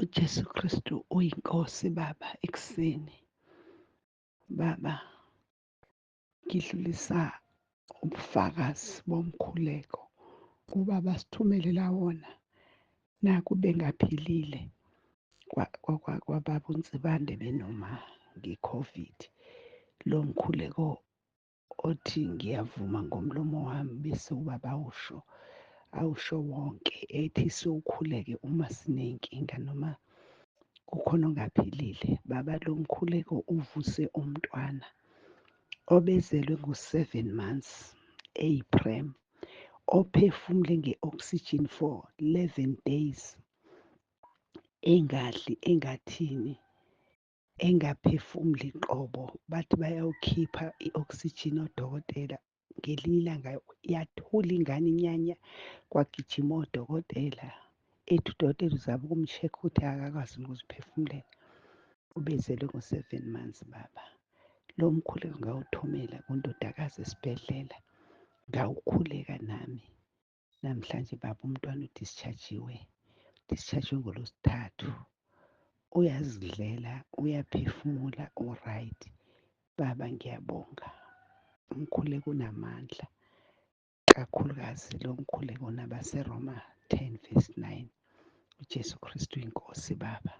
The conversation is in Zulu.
UJesu Kristu uyiNkosi Baba ekuseni. Baba, ngidlulisa ubufakazi bomkhuleko ubaba asithumelela wona naku bengaphilile kwababa uNsibande benoma nge-COVID. Lo mkhuleko othi ngiyavuma ngomlomo wami bese ubaba awusho, awusho wonke ethi siwukhuleke uma siney'nkinga noma kukhona ongaphilile. Baba, lo mkhuleko uvuse umntwana obezelwe ngo-7 months eyi-prem, ophefumule nge-oxygen for 11 days, engadli, engathini, engaphefumuli qobo. Bathi bayawukhipha i-oxygen odokotela, ngelinye ilanga yathula ingane inyanya, kwagijima odokotela. Ethi udokotela uzama ukum-check-a ukuthi akakwazi ukuziphefumulela. Ubezelwe ngo-7 months baba. Lo mkhuleko ngawuthumela kundodakazi esibhedlela, ngawukhuleka nami. Namhlanje baba umntwana u-discharge-iwe, discharge-iwe ngoLwesithathu. Uyazidlela, uyaphefumula, u-right. Baba ngiyabonga. Umkhuleko unamandla, kakhulukazi lo mkhuleko nabaseRoma 10 verse 9. UJesu Kristu inkosi baba.